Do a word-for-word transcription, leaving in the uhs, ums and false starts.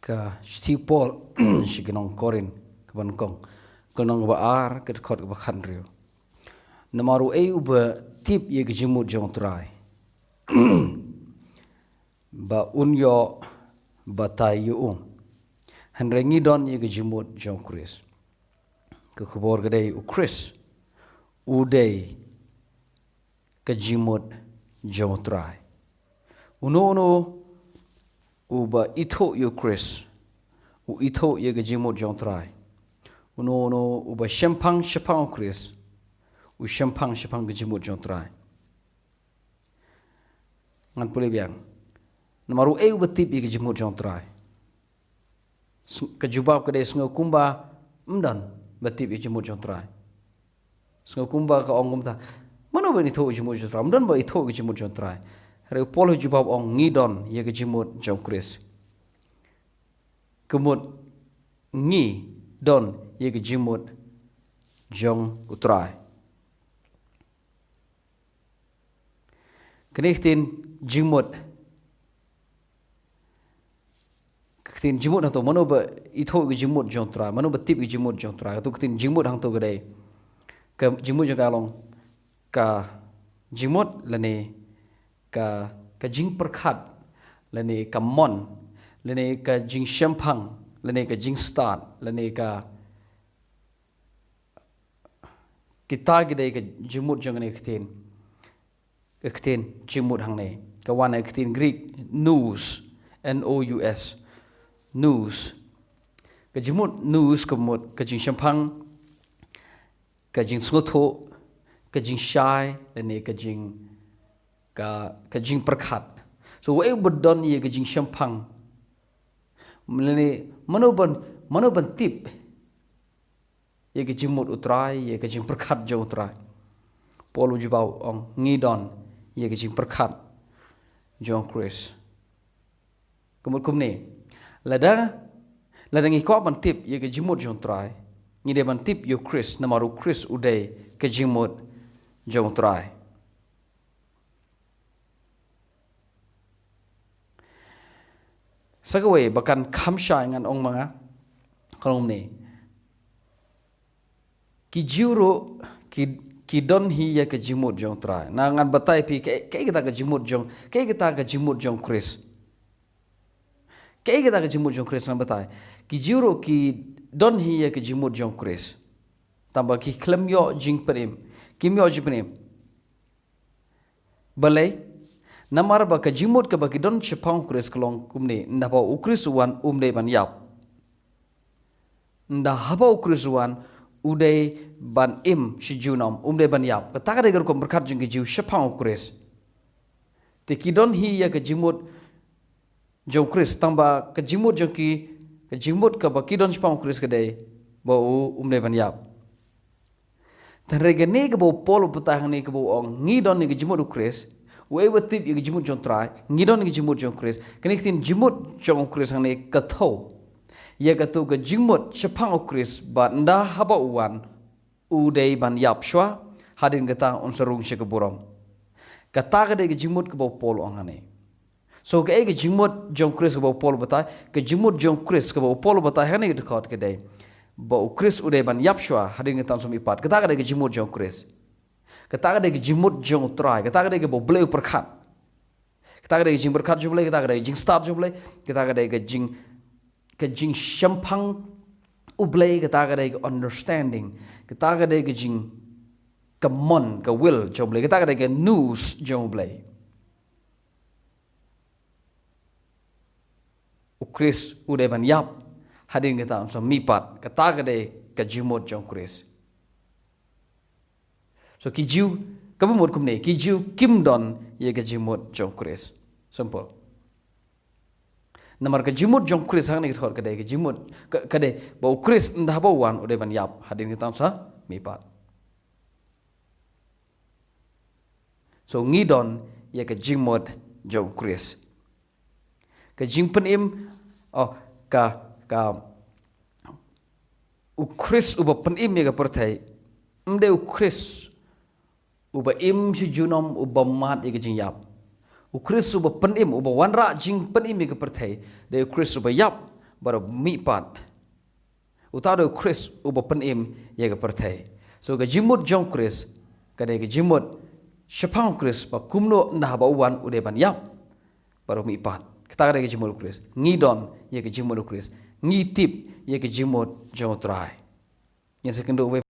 Ka shithi Paul sha ki nong Korinth kaba nyngkong, ka lynnong kaba ar, ka dkhot kaba khathynriew. Namar uei uba tip ïa ka jingmut jong U Trai, ba un ïoh batai ïa u. Hynrei ngi don ïa ka jingmut jong U Khrist. Ka khubor ka dei U Khrist u dei ka jingmut jong U Trai. Uno uno uba ithuh ïa U Khrist u ithuh ïa ka jingmut jong U Trai. Uno uno uba shemphang shaphang U Khrist u shemphang shaphang ka jingmut jong U Trai. Ngan pule biang. Namar uei uba tip ïa ka jingmut jong U Trai? S-, ka jubab ka dei, sngew kumba ym don ba tip ïa ka jingmut jong U Trai. Sngew kumba ka ong kumta, mano ba ithuh ïa ka jingmut jong U Trai? Ym don ba ithuh ïa ka jingmut jong U Trai. Hynrei u Paul u jubab ong ngi don ïa ka jingmut jong U Khrist. Ka mut ngi don ïa ka jingmut jong U Trai. Kane ka ktien jingmut, ka ktien jingmut hangto, mano ba ithuh ïa ka jingmut jong U Trai, mano ba tip ïa ka jingmut jong U Trai? Kato ka ktien jingmut hangto ka dei, ka jingmut jong ka long ka jingmut lane ka, ka jingpyrkhat lane ka mon lane ka jingshemphang lane ka jingstad lane ka, kita ki dei ka jingmut jong kane ka ktien, ka ktien jingmut hangne. Ka wan na ka ktien Greek nous, N O U S, nous. Ka jingmut nous ka mut ka jingshemphang, ka jingsngewthuh, ka jingshai lane ka jing, ka, ka jingpyrkhat. So uei uba don ïa ka jingshemphang lane mano ban, mano ban tip ïa ka jingmut U Trai, ïa ka jingpyrkhat jong U Trai? Paul u jubab ong ngi don ïa ka jingpyrkhat jong U Khrist. Ka mut kumne, lada, lada ngi kwah ban tip ïa ka jingmut jong U Trai, ngi dei ban tip ïa U Khrist, namar U Khrist u dei ka jingmut jong U Trai. Sa kawei ba kan kham shai ngan ong ma nga, ka long kumne. Ki Jiw ruh ki, ki don hi ïa ka jingmut jong U Trai. Na ngan batai phi kaei, kaei kata ka jingmut jong, kaei kata ka jingmut jong U Khrist. Kaei kata ka jingmut jong U Khrist, ngan batai. Ki Jiw ruh ki don hi ïa ka jingmut jong U Khrist. Tangba ki khlem ïoh jingpynim. Kim ïoh jingpynim. Balei? Namar ba ka jingmut kaba ki don shaphang U Khrist ka long kumne, ynda haba U Khrist u wan um dei ban ïap. Ynda haba U Khrist u wan u dei ban im shi junom, um dei ban ïap. Kata ka dei ka rukom pyrkhat jong ki Jiw shaphang U Khrist. Te ki don hi ïa ka jingmut jong U Khrist, tangba ka jingmut jong ki, ka jingmut kaba ki don shaphang U Khrist ka dei ba u um dei ban ïap. Te hynrei kane kaba u Paul u batai hangne kaba u ong ngi don ïa ka jingmut U Khrist, uei uba tip ïa ka jingmut jong U Trai, ngi don ïa ka jingmut jong U Khrist. Kane ka ktien jingmut jong U Khrist hangne ka thew ïa kato ka jingmut shaphang U Khrist ba ynda haba u wan u dei ban ïap shuwa, hadien kata un sa rung sha ka burom. Kata ka dei ka jingmut kaba u Paul u ong hangne. So kaei ka jingmut jong U Khrist kaba u Paul u batai? Ka jingmut jong U Khrist kaba u Paul u batai hangne ka dkhot ka dei ba U Khrist u dei ban ïap shuwa, hadien kata un sa mihpat. Kata ka dei ka jingmut jong U Khrist. Kata ka dei ka jingmut jong U Trai. Kata ka dei kaba U Blei u pyrkhat. Kata ka dei ka jingpyrkhat jong U Blei, kata ka dei ka jingstad jong U Blei, kata ka dei ka jing, ka jingshemphang U Blei, kata ka dei ka understanding, kata ka dei ka jing, ka mon, ka will jong U Blei, kata ka dei ka nous jong U Blei. U Khrist u dei ban ïap, hadien kata un sa mihpat, kata ka dei ka jingmut jong U Khrist. So ki Jiw, kaba mut kumne, ki Jiw kim don ïa ka jingmut jong U Khrist. Simple. Namar ka jingmut jong U Khrist hangne ka dkhot ka dei ka jingmut, ka, ka dei ba U Khrist ynda haba u wan u dei ban ïap, hadien kata un sa mihpat. So ngi don ïa ka jingmut jong U Khrist. Ka jingpynim, oh, ka, ka, U Khrist uba pynim ïa ka pyrthei, ym dei U Khrist uba im shi junom uba mad ïa ka jingïap. U Khrist uba pynim, uba wanrah jingpynim ïa ka pyrthei, dei U Khrist uba ïap, bad u mihpat. Uta u dei u Khrist uba pynim ïa ka pyrthei. So ka jingmut jong u Khrist ka dei ka jingmut shaphang u Khrist, ba kumno ynda haba u wan u dei ban ïap bad u mihpat. Kata ka dei ka jingmut u Khrist. Ngi don ïa ka jingmut u Khrist. Ngi tip ïa ka jingmut jong u Trai. Ngin sa ïakynduh wei